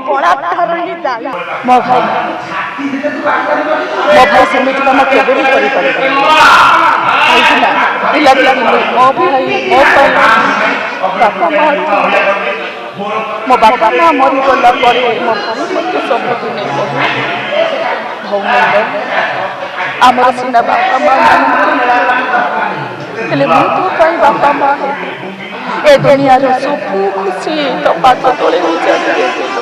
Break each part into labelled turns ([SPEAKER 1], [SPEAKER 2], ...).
[SPEAKER 1] ବଳାତ୍କାର ହିଁ ଦାୟୀ। ମୋ ଭାଇ, ମୋ ଭାଇ ସେମିତି କାମ କେବେ ବି କରିପାରିବନି, କାହିଁକି ନା ପିଲାଟି ଦିନୁ ମୋ ଭାଇ ମୋ ପାଇଁ ବାପା ମା ଥିଲେ। ମୋ ବାପା ମା ମରିଗଲା ପରେ ମୋ ଭାଇ ମୋତେ ସବୁଦିନେ କହେ, ଭଉଣୀ, ଆମର ସିନା ବାପା ମା ନାହାନ୍ତି, ହେଲେ ମୁଁ ତୋ ପାଇଁ ବାପା ମା ହେବି। ଏ ଦୁନିଆର ସବୁ ଖୁସି ତୋ ପାଦ ତଳେ ଉଜାଡ଼ି ଦେଇଦେଲ।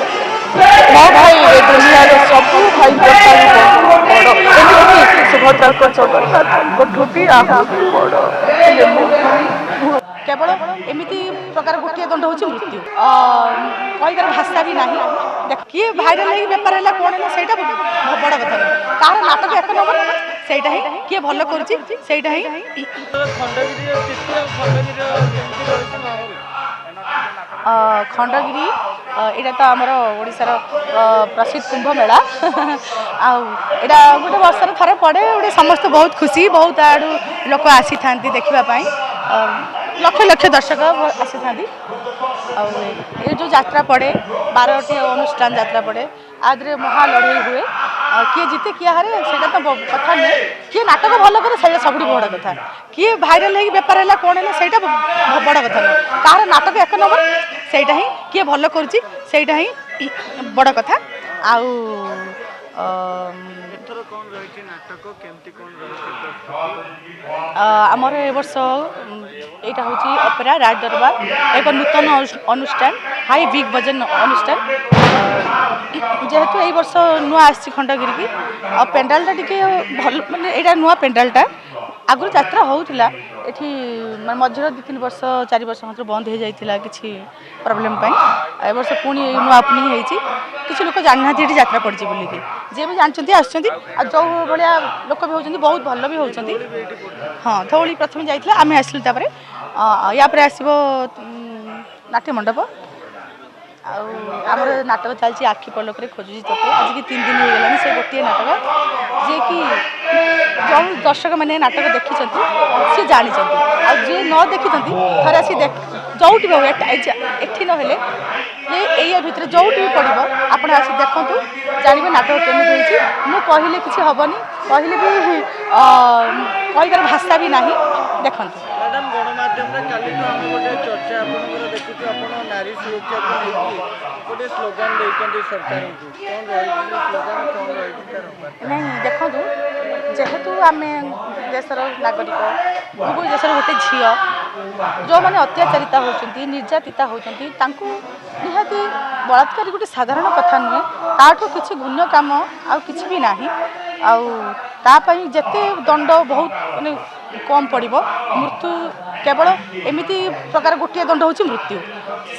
[SPEAKER 1] ମୋ ଭାଇ ଏ ଦୁନିଆର ସବୁ ଭାଇଙ୍କ ଠାରୁ ବହୁତ ବଡ଼, ଏମିତିକି ସୁଭଦ୍ରାଙ୍କ ଜଗନ୍ନାଥଙ୍କଠୁ ବି ଆହୁରି ବଡ଼। ହେଲେ ମୋ ଭାଇ
[SPEAKER 2] କେବଳ ଏମିତି ପ୍ରକାର ଗୋଟିଏ ଦଣ୍ଡ ହେଉଛି ମୃତ୍ୟୁ। କହିବାର ଭାଷା ବି ନାହିଁ। ଦେଖ, କିଏ ଭାଇରାଲ ହେଇକି ବେପାର ହେଲା, କ'ଣ ହେଲା, ସେଇଟା ବଡ଼ କଥା ନୁହେଁ। କାହାର ନାଟକ ଏକ ନମ୍ବର, ସେଇଟା ହିଁ କିଏ ଭଲ କରୁଛି, ସେଇଟା ହିଁ।
[SPEAKER 3] ଖଣ୍ଡଗିରିର ସ୍ଥିତି ଆଉ ଖଣ୍ଡଗିରିର କେମିତି ରହିଛି ମାହୋଲ?
[SPEAKER 2] ଖଣ୍ଡଗିରି, ଏଇଟା ତ ଆମର ଓଡ଼ିଶାର ପ୍ରସିଦ୍ଧ କୁମ୍ଭ ମେଳା। ଆଉ ଏଇଟା ଗୋଟେ ବର୍ଷରେ ଥରେ ପଡ଼େ। ଗୋଟେ ସମସ୍ତେ ବହୁତ ଖୁସି, ବହୁତ ଆଡ଼ୁ ଲୋକ ଆସିଥାନ୍ତି ଦେଖିବା ପାଇଁ। ଲକ୍ଷ ଲକ୍ଷ ଦର୍ଶକ ଆସିଥାନ୍ତି। ଆଉ ଏ ଯେଉଁ ଯାତ୍ରା ପଡ଼େ, 12ଟି ଅନୁଷ୍ଠାନ ଯାତ୍ରା ପଡ଼େ, ଆ ଦେହରେ ମହା ଲଢ଼େଇ ହୁଏ। ଆଉ କିଏ ଜିତେ କିଏ ହାରେ, ସେଇଟା ତ କଥା ନୁହେଁ। କିଏ ନାଟକ ଭଲ କରେ, ସେଇଟା ସବୁଠୁ ବଡ଼ କଥା। କିଏ ଭାଇରାଲ ହେଇକି ବେପାର ହେଲା, କ'ଣ ହେଲା, ସେଇଟା ବଡ଼ କଥା ନୁହେଁ। କାହାର ନାଟକ ଏକ ନମ୍ବର, ସେଇଟା ହିଁ କିଏ ଭଲ କରୁଛି, ସେଇଟା ହିଁ ବଡ଼ କଥା। ଆଉ
[SPEAKER 3] ଏଥର କ'ଣ ରହିଛି ନାଟକ, କେମିତି କ'ଣ ରହିଛି ପ୍ରସ୍ତୁତି?
[SPEAKER 2] ଆମର ଏ ବର୍ଷ ଏଇଟା ହେଉଛି ଅପେରା ରାଜ ଦରବାର, ଏକ ନୂତନ ଅନୁଷ୍ଠାନ, ହାଇ ବିଗ୍ ବଜେଟ୍ ଅନୁଷ୍ଠାନ। ଯେହେତୁ ଏଇ ବର୍ଷ ନୂଆ ଆସିଛି ଖଣ୍ଡଗିରିକି, ଆଉ ପେଣ୍ଡାଲଟା ଟିକେ ଭଲ, ମାନେ ଏଇଟା ନୂଆ ପେଣ୍ଡାଲଟା। ଆଗରୁ ଯାତ୍ରା ହେଉଥିଲା ଏଠି, ମାନେ ମଝିରେ 2-3 ବର୍ଷ, 4 ବର୍ଷ ମାତ୍ର ବନ୍ଦ ହେଇଯାଇଥିଲା କିଛି ପ୍ରୋବ୍ଲେମ୍ ପାଇଁ। ଏ ବର୍ଷ ପୁଣି ଏଇ ନୂଆ ଓପନିଂ ହେଇଛି। କିଛି ଲୋକ ଜାଣିନାହାନ୍ତି ଏଠି ଯାତ୍ରା ପଡ଼ିଛି ବୋଲିକି। ଯିଏ ବି ଜାଣିଛନ୍ତି, ଆସୁଛନ୍ତି। ଆଉ ଯେଉଁ ଭଳିଆ ଲୋକ ବି ହେଉଛନ୍ତି, ବହୁତ ଭଲ ବି ହେଉଛନ୍ତି। ହଁ, ଧଉଳି ପ୍ରଥମେ ଯାଇଥିଲା, ଆମେ ଆସିଲୁ ତାପରେ। ୟା ପରେ ଆସିବ ନାଟ୍ୟ ମଣ୍ଡପ। ଆଉ ଆମର ନାଟକ ଚାଲିଛି, ଆଖି ପଲକରେ ଖୋଜୁଛି ତୋତେ। ଆଜିକି 3 ଦିନ ହେଇଗଲାଣି ସେ ଗୋଟିଏ ନାଟକ, ଯିଏକି ଯେଉଁ ଦର୍ଶକମାନେ ନାଟକ ଦେଖିଛନ୍ତି ସିଏ ଜାଣିଛନ୍ତି, ଆଉ ଯିଏ ନ ଦେଖିଛନ୍ତି ଥରେ ଆସି ଦେଖ। ଯେଉଁଠି ବି ହଉ, ଏଠି ନହେଲେ ଏଇ ଭିତରେ ଯେଉଁଠି ବି ପଡ଼ିବ, ଆପଣ ଆସି ଦେଖନ୍ତୁ, ଜାଣିବେ ନାଟକ କେମିତି ହେଇଛି। ମୁଁ କହିଲେ କିଛି ହେବନି, କହିଲେ ବି କହିବାର ଭାଷା ବି ନାହିଁ। ଦେଖନ୍ତୁ।
[SPEAKER 3] ମ୍ୟାଡ଼ାମ୍, ଗଣମାଧ୍ୟମରେ କାଲିଠୁ ଆମେ ଗୋଟେ ଚର୍ଚ୍ଚା ଆପଣଙ୍କର ଦେଖୁଛୁ। ଆପଣ ନାରୀ ସୁରକ୍ଷାକୁ ନେଇକି ଗୋଟେ ସ୍ଲୋଗାନ ଦେଇଛନ୍ତି ସରକାରଙ୍କୁ। କ'ଣ ରହିଛି ସେ ସ୍ଲୋଗାନ, କ'ଣ ରହିଛି ତାର ବାର୍ତ୍ତା?
[SPEAKER 2] ନାଇଁ, ଦେଖନ୍ତୁ, ଯେହେତୁ ଆମେ ଦେଶର ନାଗରିକ, ମୁଁ ବି ଦେଶର ଗୋଟେ ଝିଅ, ଯେଉଁମାନେ ଅତ୍ୟାଚାରିତା ହେଉଛନ୍ତି, ନିର୍ଯାତିତା ହେଉଛନ୍ତି, ତାଙ୍କୁ ନିହାତି ବଳାତ୍କାରୀ ଗୋଟେ ସାଧାରଣ କଥା ନୁହେଁ। ତାଠୁ କିଛି ଘୃଣ୍ୟ କାମ ଆଉ କିଛି ବି ନାହିଁ। ଆଉ ତା ପାଇଁ ଯେତେ ଦଣ୍ଡ ବହୁତ ମାନେ କମ୍ ପଡ଼ିବ। ମୃତ୍ୟୁ, କେବଳ ଏମିତି ପ୍ରକାର ଗୋଟିଏ ଦଣ୍ଡ ହେଉଛି ମୃତ୍ୟୁ।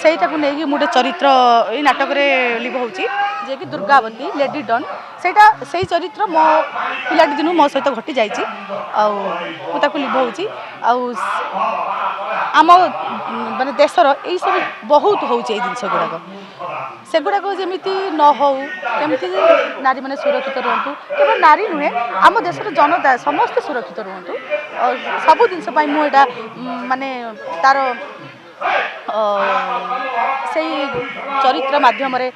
[SPEAKER 2] ସେଇଟାକୁ ନେଇକି ମୁଁ ଗୋଟେ ଚରିତ୍ର ଏଇ ନାଟକରେ ଲିଭଉଛି, ଯିଏକି ଦୁର୍ଗାବତୀ ଲେଡି ଡନ୍। ସେଇଟା ସେଇ ଚରିତ୍ର ମୋ ପିଲାଟି ଦିନୁ ମୋ ସହିତ ଘଟି ଯାଇଛି, ଆଉ ମୁଁ ତାକୁ ଲିଭଉଛି। ଆଉ ଆମ ମାନେ ଦେଶର ଏଇସବୁ ବହୁତ ହେଉଛି ଏଇ ଜିନିଷ ଗୁଡ଼ାକ, ସେଗୁଡ଼ାକ ଯେମିତି ନ ହଉ, କେମିତି ନାରୀମାନେ ସୁରକ୍ଷିତ ରୁହନ୍ତୁ। କେବଳ ନାରୀ ନୁହେଁ, ଆମ ଦେଶର ଜନତା ସମସ୍ତେ ସୁରକ୍ଷିତ ରୁହନ୍ତୁ। ଆଉ ସବୁ ଜିନିଷ ପାଇଁ ମୁଁ ଏଇଟା ମାନେ ତାର ସେଇ ଚରିତ୍ର ମାଧ୍ୟମରେ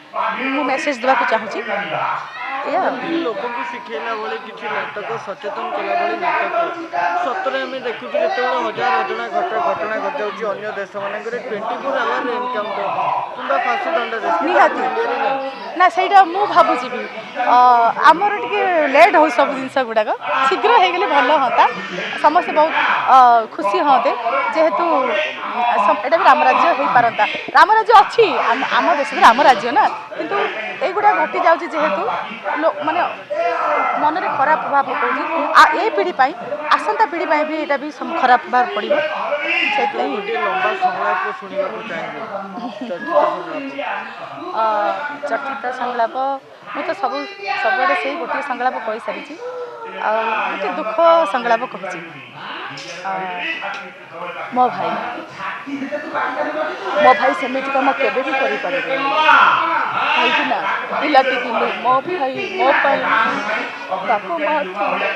[SPEAKER 2] ମୁଁ ମେସେଜ ଦେବାକୁ ଚାହୁଁଛି, ଏଇଆ ଆଉ।
[SPEAKER 3] ଯେମିତି ଲୋକଙ୍କୁ ଶିଖେଇଲା ଭଳି କିଛି ନାଟକ, ସଚେତନ କଲା ଭଳି ନାଟକ। ସତରେ ଆମେ ଦେଖୁଛୁ, ଯେତେବେଳେ ହଜାର ଅଜଣା ଘଟଣା ଘଟିଯାଉଛି ଅନ୍ୟ ଦେଶମାନଙ୍କରେ, 24 ଆୱାର ଏନକାଉଣ୍ଟର କିମ୍ବା ଫାଶୀ ଦଣ୍ଡାଦେଶ, କିନ୍ତୁ ଆମ ଇଣ୍ଡିଆରେ ନାହିଁ।
[SPEAKER 2] ନା, ସେଇଟା ମୁଁ ଭାବୁଛି ବି, ଆମର ଟିକେ ଲେଟ୍ ହେଉଛି ସବୁ ଜିନିଷ ଗୁଡ଼ାକ। ଶୀଘ୍ର ହେଇଗଲେ ଭଲ ହୁଅନ୍ତା, ସମସ୍ତେ ବହୁତ ଖୁସି ହୁଅନ୍ତେ। ଯେହେତୁ ଏଇଟା ବି ରାମରାଜ୍ୟ ହେଇପାରନ୍ତା। ରାମରାଜ୍ୟ ଅଛି, ଆମ ଦେଶରେ ରାମରାଜ୍ୟ ନା, କିନ୍ତୁ ଏଇଗୁଡ଼ା ଘଟି ଯାଉଛି ଯେହେତୁ ମାନେ ମନରେ ଖରାପ ପ୍ରଭାବ ପକାଉଛି। ଆଉ ଏ ପିଢ଼ି ପାଇଁ, ଆସନ୍ତା ପିଢ଼ି ପାଇଁ ବି ଏଇଟା ବି ଖରାପ ପ୍ରଭାବ ପଡ଼ିବ, ସେଇଥିପାଇଁ।
[SPEAKER 3] ଗୋଟିଏ ଲମ୍ବା ସଂଳାପ ଶୁଣିବାକୁ ଚାହିଁବି, ଚର୍ଚ୍ଚିତ ସଂଳାପ।
[SPEAKER 2] ଚର୍ଚ୍ଚିତ ସଂଳାପ, ମୁଁ ତ ସବୁଆଡ଼େ ସେଇ ଗୋଟିଏ ସଂଳାପ କହିସାରିଛି। ଆଉ ଗୋଟେ ଦୁଃଖ ସଂଳାପ କହୁଛି।
[SPEAKER 1] ମୋ ଭାଇ, ମୋ ଭାଇ ସେମିତି କାମ କେବେ ବି କରିପାରିବନି, କାହିଁକି ନା ପିଲାଟି ଦିନୁ ମୋ ଭାଇ ମୋ ପାଇଁ ବାପା ମା ଥିଲେ।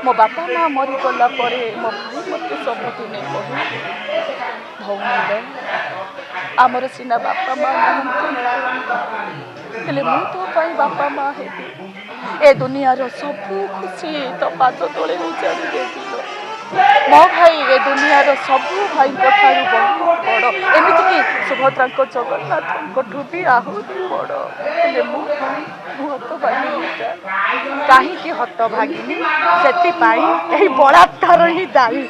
[SPEAKER 1] ମୋ ବାପା ମା ମରିଗଲା ପରେ ମୋ ଭାଇ ମୋତେ ସବୁଦିନେ କହେ, ଭଉଣୀ, ଆମର ସିନା ବାପା ମା ନାହାନ୍ତି। ହେଲେ ମୁଁ ତୋ ପାଇଁ ବାପା ମା ହେବି। ଏ ଦୁନିଆର ସବୁ ଖୁସି ତୋ ପାଦ ତଳେ ଉଜାଡ଼ି ଦେବି ଲୋ। ମୋ ଭାଇ ଏ ଦୁନିଆର ସବୁ ଭାଇଙ୍କ ଠାରୁ ବହୁତ ବଡ଼, ଏମିତିକି ସୁଭଦ୍ରାଙ୍କ ଜଗନ୍ନାଥଙ୍କଠୁ ବି ଆହୁରି ବଡ଼। ହେଲେ ମୁଁ ହତଭାଗିନୀଟା। କାହିଁକି ହତଭାଗିନୀ? ସେଥିପାଇଁ ଏହି ବଳାତ୍କାର ହିଁ ଦାୟୀ।